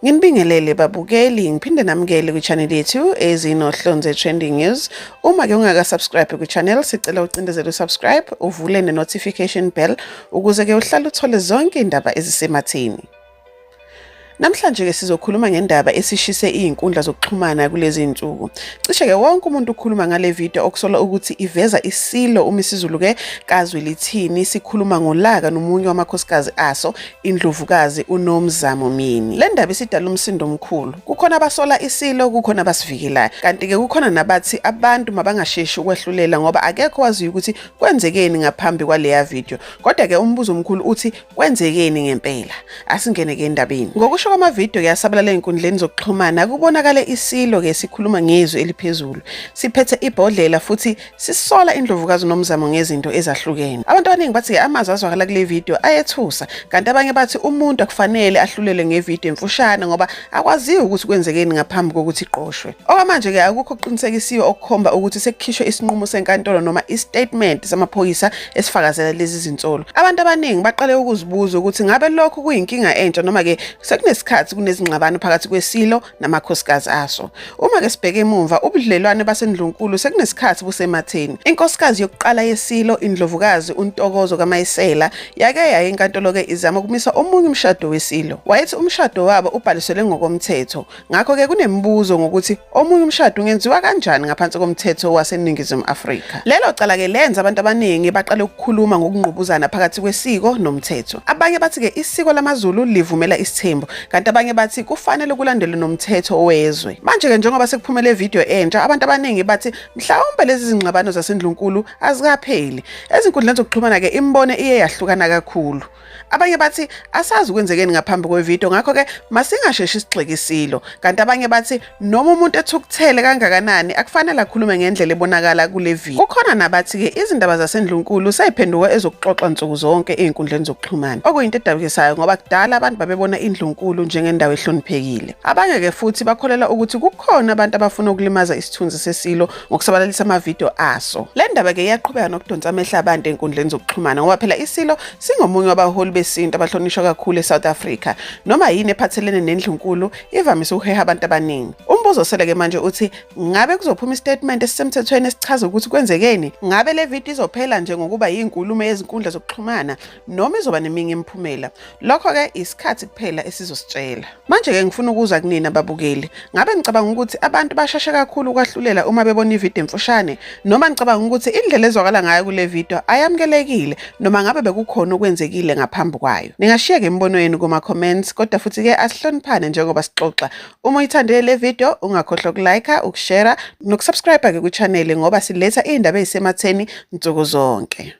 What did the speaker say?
Nginibingelele babukeli, ngiphinde namukele kwi-channel yethu ezinohlonze Trending News. Uma ke ungaka-subscribe kwi-channel, sicela ucindezele u-subscribe, uvule ne-notification bell ukuze ke uhlale uthole zonke indaba ezisematheni. Namhlanje ke sizokhuluma ngendaba esishise izinkundla zokuxhumana kulezi zinsuku. Cishe ke wonke umuntu ukhuluma ngale video okusola ukuthi iveza isilo uMisizulu ke kaZwelithini sikhuluma ngolaka nomunye wamakhosikazi aso iNdlovukazi uNomzamo Myeni. Le ndaba isidala umsindo omkhulu. Kukhona abasola isilo, kukhona abasivikelayo. Kanti-ke kukhona nabathi abantu mabangasheshi ukwehlulela ngoba akekho waziyo ukuthi kwenzekeni ngaphambi kwaleya video. Kodwa-ke umbuzo omkhulu uthi kwenzekeni ngempela? Asingene-ke endabeni. Ngokusho kwamavidiyo-ke asabalala ey'nkundleni zokuxhumana kubonakale isilo-ke sikhuluma ngezwi eliphezulu. Siphethe ibhodlela futhi Sisola iNdlovukazi uNomzamo ngezinto ezahlukene. Abantu abaningi bathi-ke amazwi azwakala kule video ayethusa, kanti abanye bathi umuntu akufanele ahlulelwe ngevidiyo emfushane ngoba akwaziwa ukuthi kwenzekeni ngaphambi kokuthi iqoshwe. Okwamanje-ke akukho okuqinisekisiwe okukhomba ukuthi sekukhishwe isinqumo senkantolo noma isitatimende samaphoyisa esifakazela lezi zinsolo. Abantu abaningi baqale ukuzibuza ukuthi ngabe lokhu kuyinkinga entsha noma-ke sekunesikhathi kunezingxabano phakathi kweSilo namakhosikazi aso. Uma ke sibheke emumva, ubudlelwane baseNdlunkulu sekunesikhathi busematheni. Inkosikazi yokuqala yeSilo, iNdlovukazi uNtokozo kaMayisela, yake yaya enkantolo-ke izama ukumisa omunye umshado weSilo. Wayethi umshado wabo ubhaliselwe ngokomthetho. Ngakho-ke kunemibuzo ngokuthi omunye umshado ungenziwa kanjani ngaphansi komthetho waseNingizimu Afrika. Lelo cala-ke lenza abantu abaningi baqale ukukhuluma ngokungqubuzana phakathi kwesiko nomthetho. Abanye bathi-ke isiko lamaZulu livumela isithembu, kanti abanye bathi kufanele kulandelwe nomthetho wezwe. Manje-ke njengoba sekuphume le video entsha, abantu abaningi bathi mhlawumbe lezi zingxabano zasendlunkulu azikapheli. Ezinkundleni zokuxhumana-ke imibono iye yahlukana kakhulu. Abanye bathi asazi kwenzekeni ngaphambi kwevidiyo ngakho-ke masingasheshi sigxeke isilo. Kanti abanye bathi noma umuntu ethukuthele kangakanani akufanele akhulume ngendlela ebonakala kule video. Kukhona nabathi-ke izindaba zasendlunkulu seyiphenduka ezokuxoxa nsuku zonke ey'nkundleni zokuxhumana, okuyinto edabukisayo ngoba kudala abantu babebona indlunkulu njengendawo ehloniphekile. Abanye-ke futhi bakholelwa ukuthi kukhona abantu abafuna ukulimaza isithunzi sesilo ngokusabalalisa amavidiyo aso. Le ndaba-ke iyaqhubeka nokudonsa amehlo abantu ey'nkundleni zokuxhumana ngoba phela isilo singomunye wabaholi besintu abahlonishwa kakhulu e-South Africa. Noma yini ephathelene nendlunkulu ivamise ukuheha abantu abaningi. Umbuzo osele-ke manje uthi ngabe kuzophuma isitatimende esisemthethweni esichaza ukuthi kwenzekeni? Ngabe le video izophela nje ngokuba yinkulumo yezinkundla zokuxhumana noma izoba neminye imiphumela? Lokho-ke isikhathi kuphela esizositshela. Manje-ke ngifuna ukuzwa kunina babukeli, ngabe nicabanga ukuthi abantu basheshe kakhulu ukwahlulela uma bebona ividiyo emfushane noma nicabanga ukuthi indlela ezwakala ngayo kule video ayamukelekile noma ngabe bekukhona okwenzekile ngaphambi kwayo? Ningashiya-ke imibono yenu kuma-comments, kodwa futhi-ke asihloniphane njengoba sixoxa. Uma uyithandile le video, ungakhohlwa ukulike, ukushera nokusubscribe-ke kwi-channel ngoba siletha iy'ndaba ey'sematheni nsuku zonke.